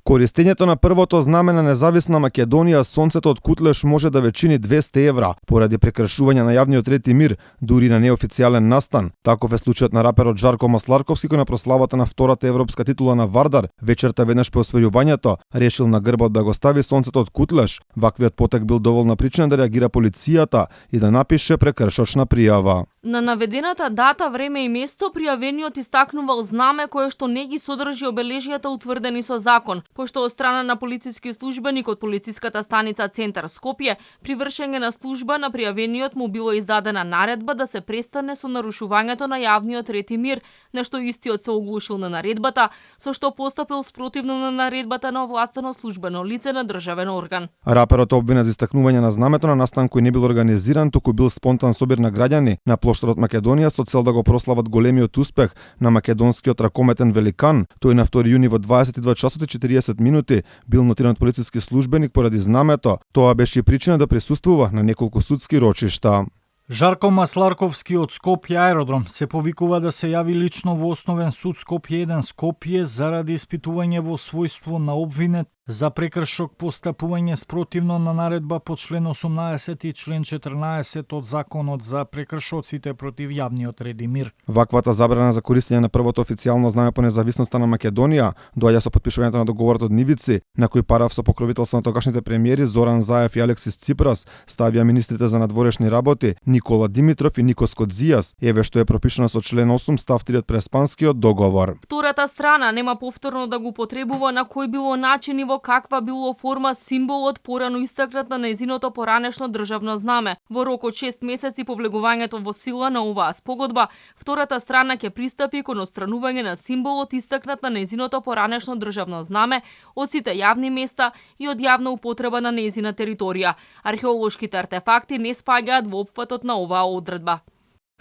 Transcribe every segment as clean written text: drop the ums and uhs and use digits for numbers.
Користењето на првото знаме на независна Македонија, сонцето од Кутлеш, може да ве чини 200 евра поради прекршување на јавниот ред и мир, дури на неофицијален настан. Таков е случајот на раперот Жарко Масларковски, кој на прославата на втората европска титула на Вардар вечерта веднаш по освојувањето решил на грбот да го стави сонцето од Кутлеш. Ваквиот потек бил доволна причина да реагира полицијата и да напише прекршочна пријава. На наведената дата, време и место, пријавениот истакнувал знаме кое што не ги содржи обележијата утврдени со закон, пошто од страна на полициски службеник од полициската станица Центар Скопје, при вршење на служба на пријавениот му било издадена наредба да се престане со нарушувањето на јавниот ред и мир, нешто истиот се оглушил на наредбата, со што постапил спротивно на наредбата на овластено службено лице на државен орган. Раперот обвинет за истакнување на знамето на настан кој не бил организиран, туку бил спонтан собир на граѓани на плоштадот Македонија со цел да го прослават големиот успех на македонскиот ракометен великан. Тој на 2 јуни во 22 часот и 40 минути бил нотиран од полициски службеник поради знамето. Тоа беше и причина да присуствува на неколку судски рочишта. Жарко Масларковски од Скопје аеродром се повикува да се јави лично во Основен суд Скопје 1 Скопје заради испитување во својство на обвинет за прекршок постапување спротивно на наредба по член 18 и член 14 од Законот за прекршоците против јавниот ред и мир. Ваквата забрана за користење на првото официјално знаме по независноста на Македонија доаѓа со потпишувањето на договорот од Нивици, на кој парав со покровителство на тогашните премиери Зоран Заев и Алексис Ципрас, ставија министрите за надворешни работи Никола Димитров и Никос Кодзијас, еве што е пропишано со член 8 став 3 од Преспанскиот договор. Втората страна нема повторно да го потребува на кој било начин и во каква било форма символот порано истакнат на нејзиното поранешно државно знаме. Во рок од 6 месеци по влегувањето во сила на оваа спогодба, втората страна ќе пристапи кон отстранување на символот истакнат на нејзиното поранешно државно знаме од сите јавни места и од јавна употреба на нејзина територија. Археолошките артефакти не спаѓаат во опфатот на оваа одредба.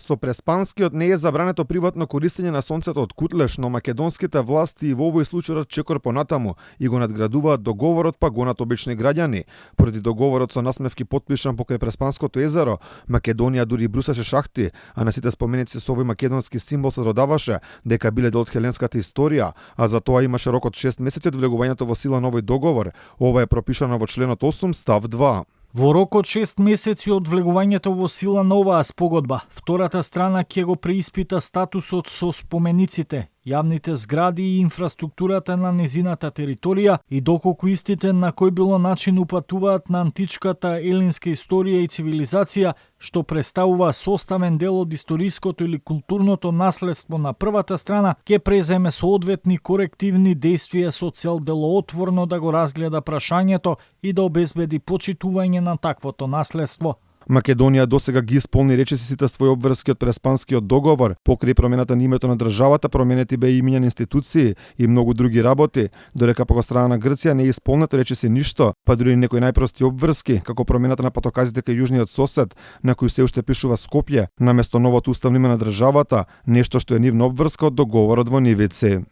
Со Преспанскиот не е забрането приватно користење на сонцето од Кутлеш, но македонските власти и во овој случај чекор понатаму и го надградуваат договорот, па гонат обични граѓани. Поради договорот со насмевки потпишан покрај Преспанското езеро, Македонија дури брусаше шахти, а на сите споменици со овој македонски символ се додаваше дека биле дел од хеленската историја, а за тоа имаше рок од 6 месеци од влегувањето во сила на овој договор. Ова е пропишано во членот 8 став 2. Во рок од 6 месеци од влегувањето во сила на оваа спогодба, втората страна ќе го преиспита статусот со спомениците, јавните згради и инфраструктурата на незината територија и доколку истите на кој било начин упатуваат на античката елинска историја и цивилизација, што представува составен дел од историското или културното наследство на првата страна, ќе преземе соодветни корективни действија со цел делоотворно да го разгледа прашањето и да обезбеди почитување на таквото наследство. Македонија досега ги исполни речиси сите своји обврски од Преспанскиот договор, покрај промената на името на државата, променети беа имиња на институции и многу други работи, додека по страна на Грција не е исполнето речиси ништо, па дури некои најпрости обврски, како промената на патоказите кај јужниот сосед, на кој се уште пишува Скопје, наместо новото уставно име на државата, нешто што е нивна обврска од договорот во Нивици.